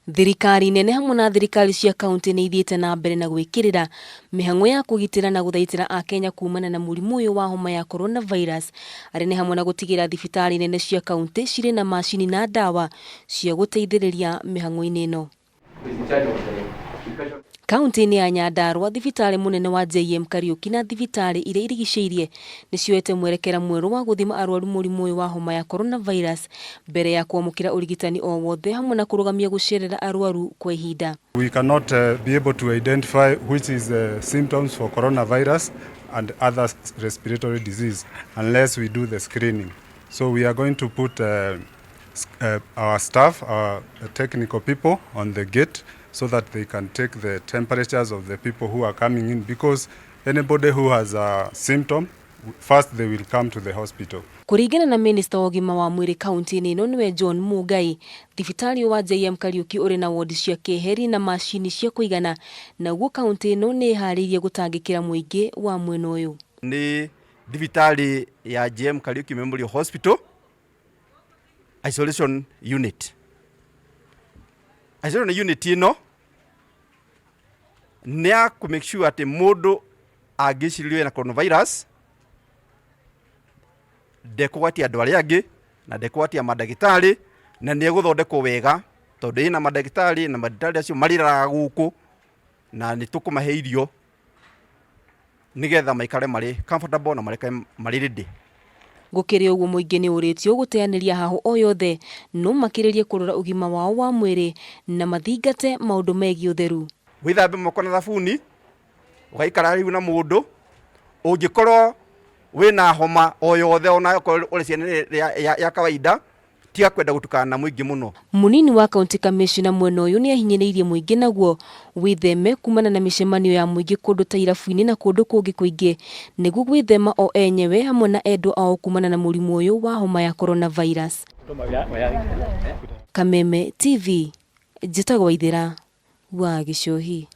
Thirikari nene hamwe na thirikari cia kaunti nĩ ithiĩte na mbere na gwĩkĩrĩra mĩhang'o ya kũgitĩra na gũthaitĩra Akenya kumana na mũrimũ ũyũ wa homa ya coronavirus, arĩa nĩ hamwe na gũtigĩrĩra thibitarĩ nene cia kaunti cirĩ na macini na ndawa cia gũteithĩrĩria mĩhang'o-inĩ ĩno. Kaunti-inĩ ya Nyandarua, thibitarĩ mũnene wa JM Kariuki na thibitarĩ iria irigicĩirie nĩ cioete mwerekera mwerũ wa gũthima arwaru mũrimũ ũyũ wa homa ya coronavirus mbere ya kwamũkĩra ũrigitani o wothe hamwe na kũrũgamia gũcerera arwaru kwa ihinda. We cannot be able to identify which is the symptoms for coronavirus and other respiratory disease unless we do the screening. So we are going to put our staff, our technical people on the gate so that they can take the temperatures of the people who are coming in, because anybody who has a symptom, first they will come to the hospital. Kũringana na minista wa ũgima wa mwĩrĩ kaunti-inĩ ĩno nĩwe John Mungai, thibitarĩ wa JM Kariuki ũrĩ na wodi cia keheri na macini cia kũigana, naguo kaunti ĩno nĩ ĩharĩirie gũtangĩkĩra mũingĩ wa mwena ũyũ. Nĩ thibitarĩ ya JM Kariuki Memorial Hospital Isolation Unit. Isolation Unit ĩno nĩ ya kũ make sure atĩ mũndũ angĩcirĩrio ena coronavirus ndekũgwatia andũ arĩa angĩ na ndekũgwatia mandagĩtarĩ, na nĩ egũthondekwo wega tondũ ĩna mandagĩtarĩ na mandagĩtarĩ acio marĩraga gũkũ na nĩ tũkũmahe irio nĩgetha maikare marĩ comfortable na maikare marĩ ready. Gũkĩrĩ ũguo, mũingĩ nĩ ũrĩtio gũteanĩria hahũ o yothe, no makĩrĩrie kũrora ũgima wao wa mwĩrĩ na mathingate maũndũ megiĩ ũtheru. Wĩthambe moko na thabuni, ũgaikara rĩu na mũndũ ũngĩkorwo wĩna homa o yothe, ona okorwo ũrĩ ciana ya kawaida, tiga kwenda gũtukana na mũingĩ mũno. Mũnini wa county commissioner mwena ũyũ nĩ ahinyĩrĩirie mũingĩ naguo wĩtheme kumana na mĩcemanio ya mũingĩ kũndũ ta irabu-inĩ na kũndũ kũngĩ kũingĩ, nĩguo gwĩthema o enyewe hamwe na endwa ao kumana na mũrimũ ũyũ wa homa ya coronavirus. Kameme TV, njĩtagwo Waithĩra wa Gĩcũhi.